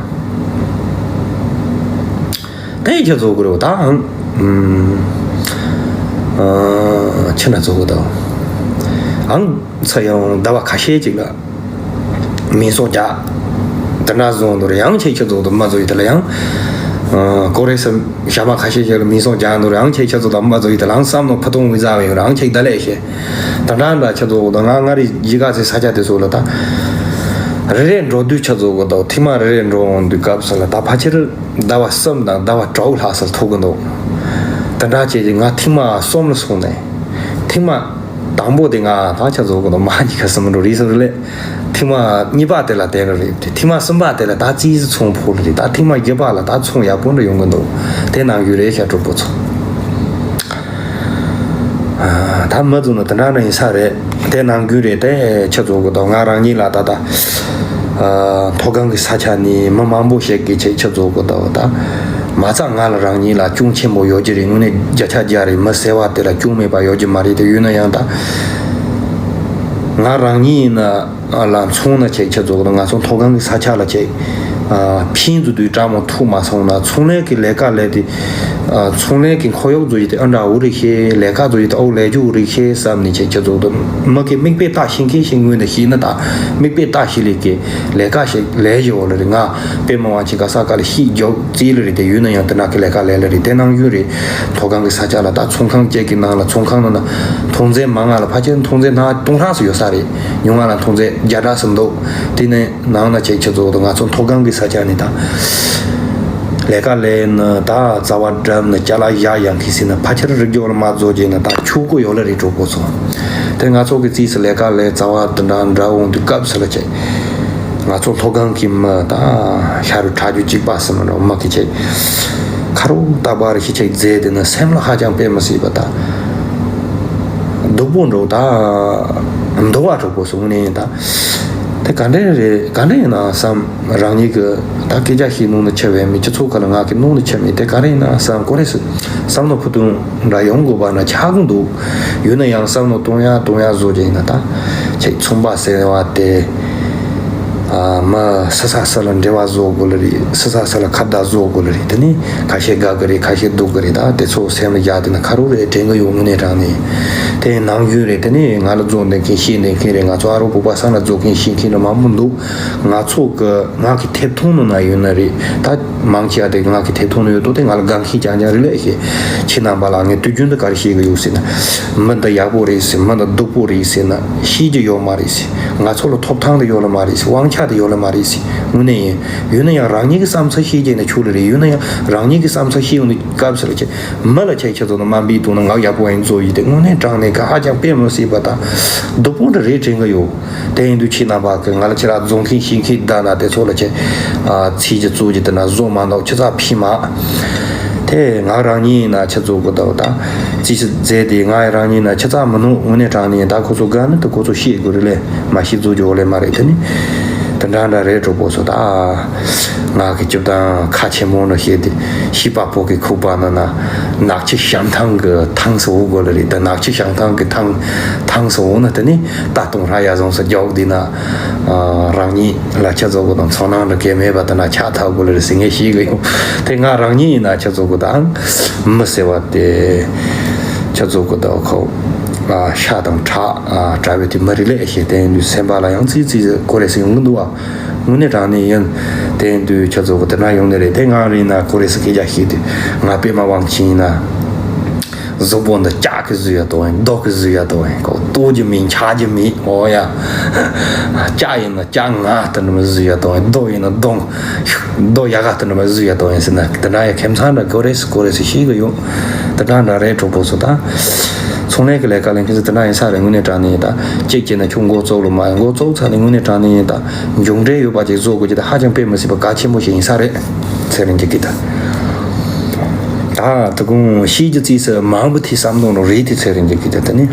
དེ་ཁྱེད་ཚོ་གི་རེད་བ་ད་ཨང་། ཨུམ། ཨ། ཁྱེད་འདྲ་ཚོ་གི་ད། ཨང་། ཚ་ཡང་ཟླ་བ་ཁ་ཤས་ཅིག་ལ། མིང་སོགས་རྒྱག་དེ་འདྲ་བཟོ་འདུག་རེད། ཡང་ཁྱེད་ཁྱེད་ཚོ་གི་ད་མ་བཟོ་ཡི་དེ་ལ་ཡང་། ཨ། ཀོ་རེ་སི་ཞག་མ་ཁ་ཤས་ཤིག་ལ་མིང་སོགས་རྒྱག་འདུག་རེད། ཡང་ཁྱེད་ཁྱེད་ཚོ་ད་མ་བཟོ་ཡི་དེ་ལ་ཡང་བསམ་མནོ་ཕུ་ཐུང་བི་ཟ་བའི་ཡོད་རེད། ཡང་ཁྱེད་ད་ལས་ཤེས། ད་འདྲ་འདྲ་ཁྱེད་ཚོ་ད་ང་ང་རི་གཞིས་ཀ་རྩེ་ས་ཆ་དེ་ཚོ་ལ་ད། རེ་རེ་འགྲོ་དུས་ཁྱེད་ཚོ་གི་ད་ཐེངས་མ་རེ་རེ་འགྲོ་འོང་དུས་སྐབས་སུ་ལ་ད་ཕལ་ཆེར་ཟླ་བ་གསུམ་དང་ཟླ་བ་དྲུག་ལྷག་ཙམ་ཐུག་གི་འདུག་དེ་འདྲ་བྱས་ཀྱི་ང་ཐེངས་མ་གསུམ་ལ་སོང་ནས། ཐེངས་མ་དང་པོ་དེ་ང་ད་ཁྱེད་ཚོ་གི་ད་མ་གཉིས་ཀ་གསུམ་འགྲོ་རེད་ཟེར་ལས། ཐེངས་མ་གཉིས་པ་དེ་ལ་དེ་འདྲ་རེད་དེ། ཐེངས་མ་གསུམ་པ་དེ་ལ་ད་རྩིས་སུ་ཚོང་ཕོག་རེད། ད་ཐེངས་མ་བརྒྱད་པ་ལ་ད་ཚོང་ཡག་པོ་འདྲ་ཡོང་གི་འདུག་དེ་ནང་རྒྱུ་རེད་ཤ་གྲོགས་པོ་ཚོ། ད་མི་ཚོ་ནི་དེ་འདྲ་ནི་ཡིན་ས་རེད། དེ་ནང་རྒྱུ་རེད་དེ་ཁྱེད་ཚོ་གི་ད་ང་རང་ཉིད་ལ་ད་ད། མཐོ་སྒང་གི་ས་ཆ་ནས་མི་མང་པོ་ཞིག་གིས་ཁྱེད་ཁྱེད་ཚོ་གི་ད་ད། མ་རྩ་ང་ལ་རང་ཉིད་ལ་གྱོང་ཆེན་པོ་ཡོད་ཀྱི་རེད། དངོས་གནས་བརྒྱ་ཆ་བརྒྱ་རེད། མི་ཟེར་བ་དེ་ལ་གྱོང་མེད་པ་ཡོད་ཀྱི་མ་རེད། དེ་ཡོད་ན་ཡང་ད། ང་རང་ཉིད་ཡིན་ན། ལ་མཚོན་ན་ཁྱེད་ཁྱེད་ཚོ་གི་ང་ཚོ་མཐོ་སྒང་གི་ས་ཆ་ལ་ཁྱེད། ཕིན་ཚོ་དུས་གྲ་མོ་ཐུག་མ་སོང་ན་ཚོང་ལས་ཀྱི་ལས་ཀ་ལས་དེ། ཚོང་ལས་ཀྱི་ཁོར་ཡུག་ཚོ་ཡི་དེ་ཨ་འདྲ་འུ་རི་ཤེས། ལས་ཀ་ཚོ་ཡི་དེ་ཨོ་ལས་རྒྱུ་འུ་རི་ཤེས་བསམ་ནས་ཁྱེད་ཁྱེད་ཚོ་གི་མི་གི་མིག་དཔེ་ལྟ་ཤེས་མཁན་ཞིག་ངོས་ནས་ཤེས་ན་ད་མིག་དཔེ་ལྟ་ཤེས་ལས་ཀྱི་ལས་ཀ་ཞིག་ལས་བཞི་འོ་ལ་རེད། ང་དཔེ་མ་བ་ཅིག་ག་ས་ག་ལ་ཤིག་རྒྱོག་རྩིས་ལ་རེད། དེ་ཡོད་ན་ཡང་དེ་ནག་གི་ལས་ཀ་ལས་ལ་རེད། དེ་ནང་ཡོད་རེད། མཐོ་སྒང་གི་ས་ཆ་ལ་ད་ཚོང་ཁང་བཅས་ཀྱི་ནང་ལ་ཚོང་ཁང་ནང་ན་མཐོང་ཚད་མང་ང་ལ་ཕལ་ཆེར་མཐོང་ཚད་སྣ་སྟོང་ཕྲག་ཙམ་ཡོད་ས་རེད། ཉུང་ང་ལ་མཐོང་ཚད་བརྒྱ་ཕྲག་ཙམ་འདུག་དེ་ནས་ནང་ན་ཁྱེད་ཁྱེད་ཚོ་ང་ཚོ་མཐོ་སྒང་གི་ས་ཆ་ནས་ད་ལས་ཀ་ལས་ན་ད་རྩ་བ་འགྲམ་ན་ཅ་ལག་བཞག་ཡང་གི་སྲིད་ན་ཕལ་ཆེར་རིག་རྒྱུ་ལ་མ་བཟོ་རྗེས་ན་ད་ཆུ་ཀུ་ཡོད་ལ་རེད། གྲོགས་པོ་ཚོ་དེ་ང་ཚོ་གི་རྩིས་སུ་ལས་ཀ་ལས་རྩ་བ་དེ་འདྲ་འདྲ་འོང་དུས་སྐབས་སུ་ལ་ཁྱེད། ང་ཚོ་མཐོ་སྒང་གི་མི་དང་ཤ་རུ་ཁྲག་རྒྱུ་གཅིག་པ་སེམས་འགྲོ་མ་གི་ཆེ། ཁ་རུ་རྟག་པར་ཤི་ཆེ་རྫས་དེ་ནི་སེམས་ལ་ཧ་ཅང་དཔེ་མི་སྲིད་པ་དང་། སྡུག་པོ་འགྲོ་དང་། འདུག་པ་གྲོགས་པོ་གསུངས་ནས་དང་། དེ་ག་འདྲ་རེད་ག་འདྲ་ཡིན་ན་བསམ་རང་ཉིད་ཀྱི་ད་སྐད་ཆ་ཞིག་ནང་ནས་ཆེ་བའི་མི་སྤྱི་ཚོགས་ཁ་ལ་ང་གི་ནང་ནས་ཆེ་མི་དེ་ག་རེ་ཡིན་ན་བསམ་ཀོ་རེ་སི་བསམ་བློ་ཕུ་ཐུང་འདྲ་ཡོང་དགོས་པ་ན་ཆགས་ཀྱི་འདུག་ཡོད་ན་ཡང་བསམ་བློ་གཏོང་ཡ་གཏོང་ཡ་བཟོ་རྒྱུ་ཡིན་ན་ད་ཁྱེད་ཚོང་པ་ཟེར་བ་དེ་ཨ་མ་སི་ས་སི་ལ་འབྲེལ་བ་བཟོ་དགོས་ལ་རེད། སི་ས་སི་ལ་ཁ་བརྡ་བཟོ་དགོས་ལ་རེད། དེ་ནི་ཁ་ཤས་དགའ་གི་རེད། ཁ་ཤས་སྡུག་གི་རེད། ད་དེ་ཚོ་སེམས་ལ་བཞག་དེ་ན་ཁ་རུ་རེད་དྲན་གི་ཡོང་ངུ་ནས་དྲང་ནས་དེ་ནང་རྒྱུན་རེད། དེ་ནི་ང་ལ་བཟོ་འདོད་མཁན་ཤེས་འདོད་མཁན་རེད། ང་ཚོ་ཨ་རོ་བུ་པ་ས་ན་བཟོ་མཁན་ཤེས་མཁན་རེད་མང་པོ་འདུག་ང་ཚོ་གི་ང་གི་ཐེབས་ཐོང་ནང་ན་ཡོད་ན་རེད་ད། མང་ཆེ་བ་དེ་ང་གི་ཐེབས་ཐོང་ནས་ཡོད་དོ། དེ་ང་ལ་དགའ་མཁན་རྐྱང་རྐྱང་རེད་ལས་ཤེས། ཁྱེད་རྣམ་པ་ལ་ངས་དུས་རྒྱུན་དུ་ག་རེ་བཤད་གི་ཡོད་ཟེར་ན། མི་འདི་ཡག་པོ་རེད་ཟེར། མི་འདི་སྡུག་པོ་རེད་ཟེར་ན་ཤེས་རྒྱུ་ཡོད་མ་རེད་ཟེར། ང་ཚོ་ལ་ཐོབ་ཐང་དེ་ཡོད་ལ་མ་རེད་ཟེར། དབང་ཆ་ ཁ་དེ་ཡོད་ལ་མ་རེད་ཟེར། དངོས་གནས་ཡིན། ཡོད་ན་ཡང་རང་ཉིད་ཀྱི་བསམ་ཚུལ་བཤད་རྒྱུ་ནི་ཆོག་ལ་རེད། ཡོད་ན་ཡང་རང་ཉིད་ཀྱི་བསམ་ཚུལ་བཤད་ཡོང་དུས་སྐབས་སུ་ལ་ཁྱེད་མི་ལ་ཁྱེད་ཁྱེད་ཚོ་ནི་དམའ་འབེབས་གཏོང་ན་ངག་ཡག་པོ་ཡིན་ཚོ་ཡིན་ཏེ། དངོས་གནས་དྲང་གནས་ཀྱི་ཧ་ཅང་དཔེ་མི་སྲིད་པ་དང་སྡུག་པོ་འདྲ་རེད་དྲན་གི་ཡོད། དེ་ཡིན་དུས་ཁྱེད་རྣམ་པ་གི་ང་ལ་ཁྱེད་རང་རྫོང་མཁན་ཤེས་མཁན་བསྡད་ན་དེ་ཚོ་ལ་ཁྱེད་ཚིག་གི་གཙོ་གི་དེ་ན་བཟོ་མ་འདུག་ཁྱེད་ཚ་ཕི་མ། དེ་ང་རང་ཉིད་ཡིན་ན་ཁྱེད་ཚོ་གི་ད་ད་རྩིས་ཟེར་དེ་ང་རང་ཉིད་ཡིན་ན་ཁྱེད་ཚ་མི་ནུ་དངོས་གནས་དྲང་གནས་ད་ཁོ་ཚོ་དགའ་ནི་དུ་ཁོ་ཚོ་ཤེས་དགོས་རེད་ལས། མ་ཤི་རྫོགས་ཀྱི་འོ་ལེ་མ་རེད། དེ་ནི་དེ་འདྲ་འདྲ་རེད། གྲོགས་པོ་ཚོ་ད་ང་གི་སྐྱིད་དང་ཁ་ཆེ་མོ་ནོ་ཤེས་དེ་ཤི་པ་པོ་གི་ཁུག་པ་ན་ན་ནག་ཆུ་བྱང་ཐང་གི་ཐང་སོ་འོ་གོ་ལ་རེད། ད་ནག་ཆུ་བྱང་ཐང་གི་ཐང་ཐང་སོ་འོ་ན་དེ་ནི་ད་དུང་ར་ཡ་བཟང་སོ་རྒྱག་དེ་ན་རང་ཉིད་ལ་ཁྱེད་ཚོ་གི་དང་ཚོ་ནང་འདྲ་གལ་མེད་པ་དེ་ན་ཆགས་ཐག་གོ་ལ་རེད་ཟེར་ངས་ཤེས་གི་ཡོད། དེ་ང་རང་ཉིད་ཡིན་ན་ཁྱེད་ཚོ་གི་དང་མི་ཟེར་བ་དེ་ཁྱེད་ཚོ་གི་དང་ཁོ། ཤ་དང་ཁྲག་དྲ་བའི་དེ་མི་རིགས་ལས་ཞེས་བསྟན་དུས་སེམས་པ་ལ་ཡང་ཙི་ཙི་གོ་རེ་ཟིན་ཡོང་གི་འདུག་བ། དངོས་གནས་དྲང་གནས་ཡིན། བསྟན་དུས་ཁྱེད་ཚོ་གི་དེ་ན་ཡོང་ནི་རེད། དེ་ང་རིང་ན་གོ་རེ་ཟིན་སྐད་ཆ་ཞིག་དུས་ང་པད་མ་དབང་ཆེན་ཡིན་ན། གཟུགས་པོ་འདི་ལྕགས་ཀྱི་བཟོས་ཡ་དོ་ཡིན། རྡོ་གི་བཟོས་ཡ་དོ་ཡིན། ཁོ་གཏོར་རྒྱུ་མེད་འཆག་རྒྱུ་མེད། འོ་ཡ། ལྕགས་ཡིན་ན་ལྕགས་ང་དེ་འདྲ་མ་བཟོས་ཡ་དོ་ཡིན། རྡོ་ཡིན་ན་རྡོ། རྡོ་ཡ་ག་དེ་འདྲ་མ་བཟོས་ཡ་དོ་ཡིན་ཟེར་ན་དེ་འདྲ་ཡ་ཁྱིམ་ཚང་འདྲ་གོ་རེ་ཟིན་གོ་རེ་ཟིན་ཤེས་གི་ཡོད། དེ་འདྲ་འདྲ་རེད། གྲོགས་པོ་ཚོ་ད། ཚོང་ལས་ཀྱི་ལས་ཀ་ལས་མཁན་ཚོ་དེ་འདྲ་ཡིན་ས་རེད། དངོས་གནས་དྲང་གནས་ཡིན་ད། གཅིག་བྱས་ན་ཁྱོད་མགོ་བཙུགས་ལོ་མ་ཡིན། མགོ་བཙུགས་ཚར་ནས་དངོས་གནས་དྲང་གནས་ཡིན་ད། མཇུག་འབྲས་ཡོད་པ་ཅིག་བཟོ་དགོས་ཀྱི་ད་ཧ་ཅང་དཔེ་མི་སྲིད་པ་གལ་ཆེན་པོ་ཞིག་ཡིན་ས་རེད། ཚེ་རིང་གི་གི་ད། ད་དུ་གུང་ཤེས་རྒྱུ་རྩིས་སུ་མང་པོ་དེ་བསམ་བློ་ནོ་རེད་དེ་ཚེ་རིང་གི་གི་ད་དེ་ནི།